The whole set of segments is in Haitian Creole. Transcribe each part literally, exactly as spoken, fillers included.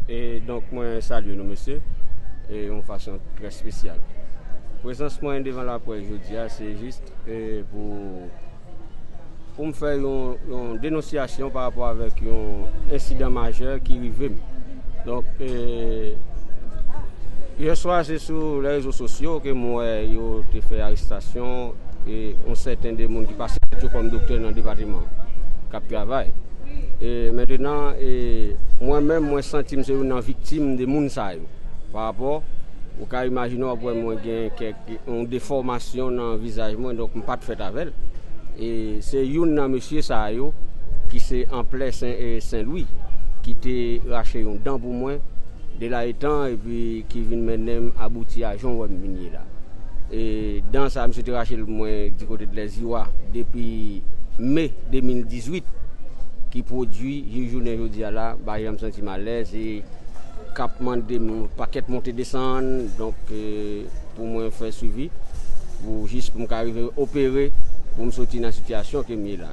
E donk, mwen salye nou, mesye, e yon fason trè espesyal. Prezans mwen devan laprès jodi a, se jis, e, pou, pou m fè yon, yon denonsyasyon pa rapò avèk yon ensidan majè ki rive m. Donk, e, yè swa, se sou lè rezo sosyo ke m wè yo te fè arestasyon, e, yon sèten de moun ki pase tèt yo kòm doktè nan depatman k ap travay. E, mentenan, e, mwen menm, mwen santi m se youn nan viktim de moun sa yo. Pa rapò, ou ka imajine w ap wè mwen gen kèk, yon defòmasyon nan vizaj mwen, donk m pa t fèt avè l. E se youn nan mesye sa yo ki se anplè Sen, e, Sen Lwi ki te rache yon dan pou mwen, de la etan, epi ki vin mennen m abouti a jan w wè m vin ye la. E dan sa, misye te rache l mwen di kote de Lèziwa depi me de mil dizuit, ki pwodui jis jounen jodi a la, m pa janm santi m alèz, e k ap mande m yon pakèt monte desann, donk, e, pou mwen fè swivi, pou jis pou m ka rive opere, pou m soti nan sitiyasyon ke m ye la,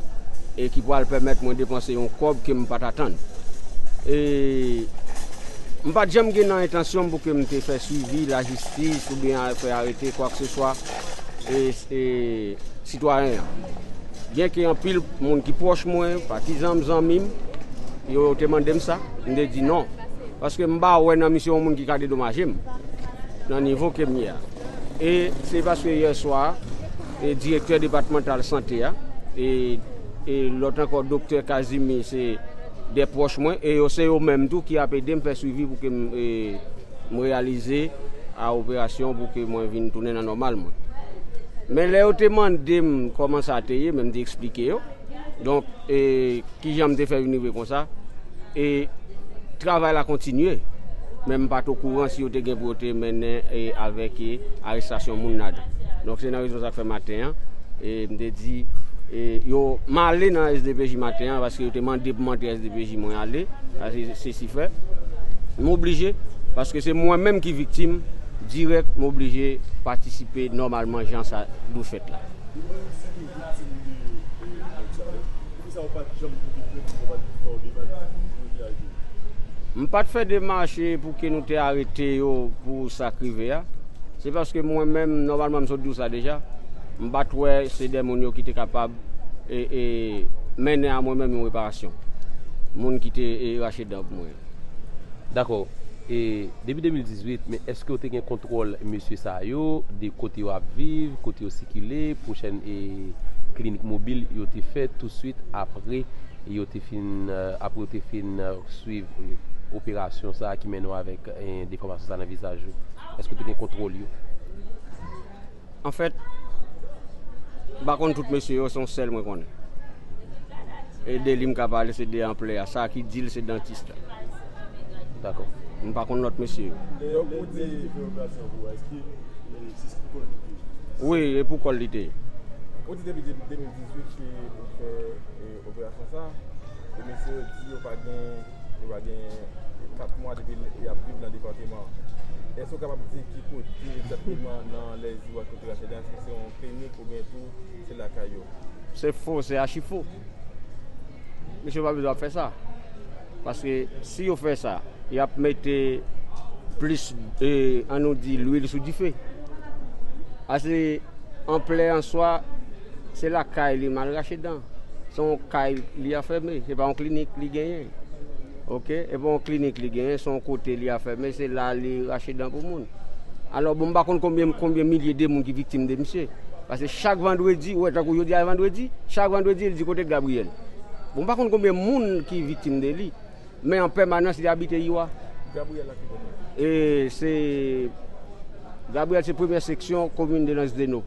e ki pral pèmèt mwen depanse yon kòb ke m pa t atann. E m pa t janm gen nan entansyon m pou ke m te fè swivi lajistis oubyen a-, fè arete kwakseswa, e, e, sitwayen an. Byenke anpil moun ki pwòch mwen, patizan m, zanmi m, yo te mande m sa, m te di non. Paske m pa wè nan misye yon moun ki ka dedomaje m nan nivo ke m ye a. E se paske yè swa, e direktè depatmantal sante a, e, e lòt ankò, doktè Kazimi, se de pwòch mwen, e yo se yo menm tou ki ap ede m fè swivi pou ke m, e, m reyalize a operasyon pou ke mwen vin tounen nan nòmal mwen. Men lè yo te mande m kòman sa te ye, men m te eksplike yo. Donk, e, kijan m te fè vin rive konsa? E travay la kontinye, men m pa t okouran si yo te gen pou yo te mennen, e, avèk, e, arestasyon moun ladan. Donk, se nan rezon sa k fè maten an, e, m te di, e, yo, m ale nan S D P J maten an, paske yo te mande pou m antre S D P J, mwen ale, sa se, se si fè. M oblije, paske se mwen menm ki viktim dirèk, m oblije patisipe nòmalman jan sa dwe fèt la. Ou menm si te viktim de, de nèg sa yo, poukisa ou pa t janm pote plent, ou pa t fè yon demach pou yo te arete w? M pa t fè demach, e, pou ke nou te arete yo pou sa k rive a. Se paske mwen menm, nòmalman, m sot di w sa deja, m pa t wè se de moun yo ki te kapab, e, e, mennen a mwen menm yon reparasyon. Moun ki te, e, rache dan pou mwen. Dakò. E depi de mil dizuit, men èske w te gen kontwòl mesye sa yo, de kote yo ap viv, kote yo sikile, pwochèn, e, klinik mobil yo te fè tousuit apre yo te fin, e, apre yo te fin, e, swiv, e, operasyon sa a ki mennen w avèk, e, defòmasyon sa a nan vizaj ou? Èske w te gen kontwòl yo? Anfèt, m pa konn tout mesye yo, se yon sèl mwen konnen. E de li m ka pale, se de anplè a. Sa ki di l, se dantis la. Dakò. M pa konn lòt mesye yo. Lè, lè, lè li fè operasyon pou ou, èske, e, se sou kò l li te ye? Wi, e pou kò l li te ye. Ou di depi de, de mil dizuit ke ou fè, e, operasyon sa, e mesye yo di yo pa gen, yo pa gen kat mwa depi y ap viv nan depatman an. Èske w kapab di ki kote egzakteman nan Lèziwa kote rache dan, èske se yon klinik oubyen tou se lakay yo? Se fo, se achi fo. Mesye yo pa bezwen ap fè sa. Paske si yo fè sa, y ap mete plis, e, ann nou di, lwil sou dife. Paske anplè an swa, se lakay li m al rache dan. Se yon kay li afème, se pa yon klinik li genyen. Oke? E pa yon klinik li genyen, se yon kote li afème, se la li rache dan pou moun. Alò, bon, m pa konn konbyen, konbyen milye de moun ki viktim de misye. Paske chak vandredi, ou wè, tankou jodi a vandredi, chak vandredi, li di kote Gabriel. Bon, m pa konn konbyen moun ki viktim de li, men an pèmanans, li abite Iwa. Gabriel la ki kote? E se, Gabriel se premyè seksyon komin de Lansdeno.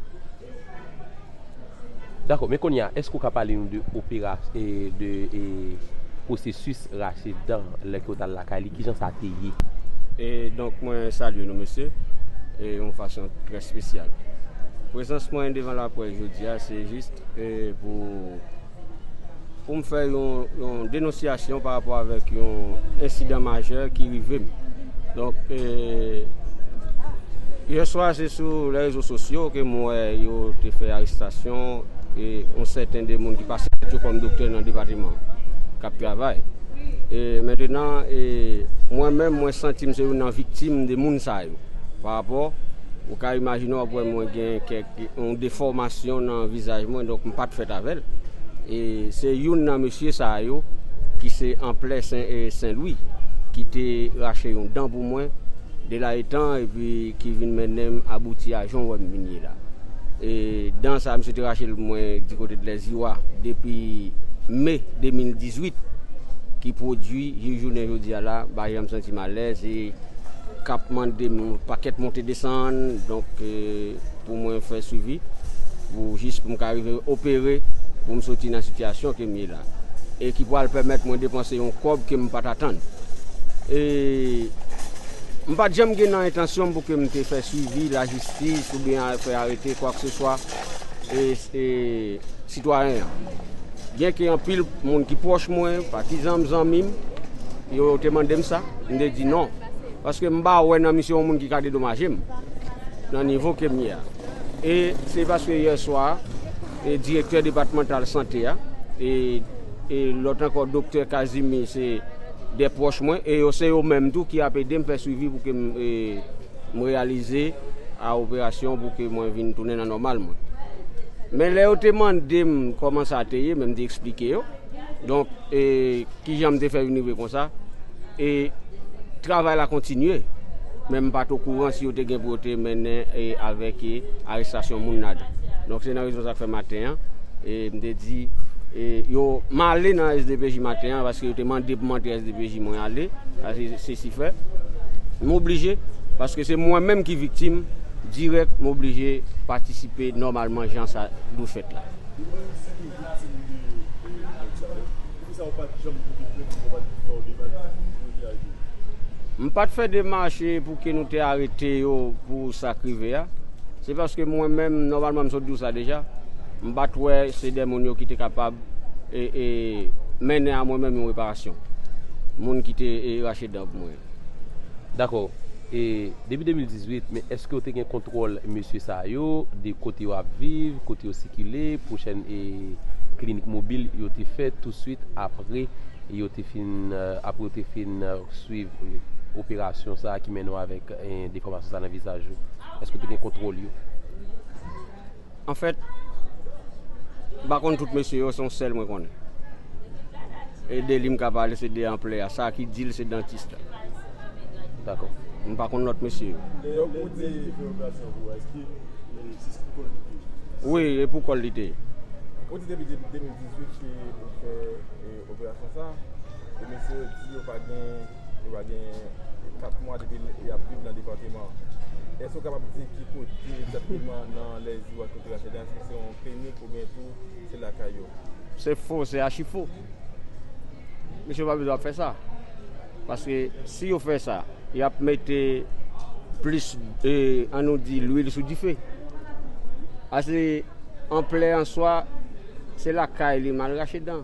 Dakò, men kounye a, èske w ka pale nou de opera-, e, de, e, pwosesis rache dan lè ke w t al lakay li? Kijan sa te ye? E donk, mwen salye nou, mesye, e yon fason trè espesyal. Prezans mwen devan laprès jodi a, se jis, e, pou pou m fè yon, yon denonsyasyon pa rapò avèk yon ensidan majè ki rive m. Donk, e, yè swa, se sou lè rezo sosyo ke m wè yo te fè arestasyon, e, yon sèten de moun ki pase tèt yo kòm doktè nan depatman k ap travay. E mentenan, e, mwen menm, mwen santi m se youn nan viktim de moun sa yo. Pa rapò, ou ka imajine w ap wè mwen gen kèk, yon defòmasyon nan vizaj mwen, donk m pa t fèt avè l. E se youn nan mesye sa yo ki se anplè Sen, e, Sen Lwi, ki te rache yon dan pou mwen, de la etan, epi ki vin mennen m abouti a jan w wè m vin ye la. E dan sa, misye te rache l mwen di kote de Lèziwa depi me de mil dizuit, ki pwodui jis jounen jodi a la, m pa janm santi m alèz, e k ap mande m yon pakèt monte desann, donk, e, pou mwen fè swivi, pou jis pou m ka rive opere, pou m soti nan sitiyasyon ke m ye la, e ki pral pèmèt mwen depanse yon kòb ke m pa t atann. E m pa t janm gen nan entansyon m pou ke m te fè swivi lajistis oubyen a-, fè arete kwakseswa, e, e, sitwayen an. Byenke anpil moun ki pwòch mwen, patizan m, zanmi m, yo te mande m sa, m te di non. Paske m pa wè nan misye yon moun ki ka dedomaje m nan nivo ke m ye a. E se paske yè swa, e direktè depatmantal sante a, e, e lòt ankò, doktè Kazimi, se de pwòch mwen, e yo se yo menm tou ki ap ede m fè swivi pou ke m, e, m reyalize a operasyon pou ke mwen vin tounen nan nòmal mwen. Men lè yo te mande m kòman sa te ye, men m te eksplike yo. Donk, e, kijan m te fè vin rive konsa, e travay la kontinye. Men m pa t okouran si yo te gen pou yo te mennen, e, avèk, e, arestasyon moun ladan. Donk, se nan rezon sa k fè maten an, e, m te di, e, yo, m ale nan S D P J maten an, paske yo te mande pou m antre S D P J, mwen ale, paske se si fè. M oblije, paske se mwen menm ki viktim dirèk, m oblije patisipe nòmalman jan sa dwe fèt la. Ou menm si te viktim de, de, de sa yo, poukisa ou pa t janm pote plent, ou pa t fè yon demach pou yo te arete w? M pa t fè demach, e, pou ke nou te arete yo pou sa k rive a. Se paske mwen menm, nòmalman, m sot di w sa deja, m pa t wè se de moun yo ki te kapab, e, e, mennen a mwen menm yon reparasyon. Moun ki te, e, rache dan pou mwen. Dakò. E depi de mil dizuit, men èske w te gen kontwòl mesye sa yo, de kote yo ap viv, kote yo sikile, pwochèn, e, klinik mobil yo te fè tousuit apre yo te fin, e, apre yo te fin, e, swiv, e, operasyon sa a ki mennen w avèk, e, defòmasyon sa a nan vizaj ou? Èske w te gen kontwòl yo? Anfèt, m pa konn tout mesye yo, se yon sèl mwen konnen. E de li m ka pale, se de anplè a. Sa ki di l, se dantis la. Dakò. M pa konn lòt mesye yo. Donk, ou di li fè operasyon pou ou, èske, e, se pou kò l li te ye? Wi, e pou kò l li te ye. Ou di depi de-, de mil dizuit ke ou fè, e, operasyon sa, e mesye yo di yo pa gen, yo pa gen kat mwa depi y ap viv nan depatman an. Èske w kapab di ki kote egzakteman nan Lèziwa kote Rachel ye? Èske se yon klinik oubyen tou se lakay yo? Se fo, se achi fo. Mesye yo pa bezwen ap fè sa. Paske si yo fè sa, y ap mete plis, e, ann nou di, lwil sou dife. Paske anplè an swa, se lakay li m al rache dan.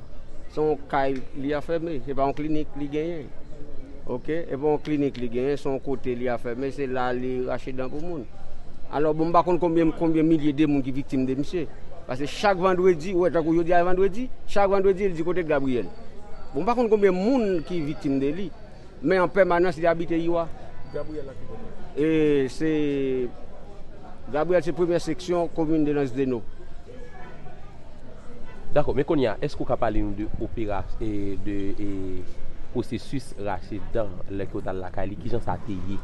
Se yon kay li afème, se pa yon klinik li genyen. Oke? E pa yon klinik li genyen, se yon kote li afème, se la li rache dan pou moun. Alò, bon, m pa konn konbyen, konbyen milye de moun ki viktim de misye. Paske chak vandredi, ou wè, tankou jodi a vandredi, chak vandredi, li di kote Gabriel. Bon, m pa konn konbyen moun ki viktim de li, men an pèmanans li abite Iwa. Gabriel la ki kote? E se, Gabriel se premyè seksyon komin de Lansdeno. Dakò, men kounye a, èske w ka pale nou de opera-, e, de, e, pwosesis rache dan lè ke w t al lakay li, kijan sa te ye?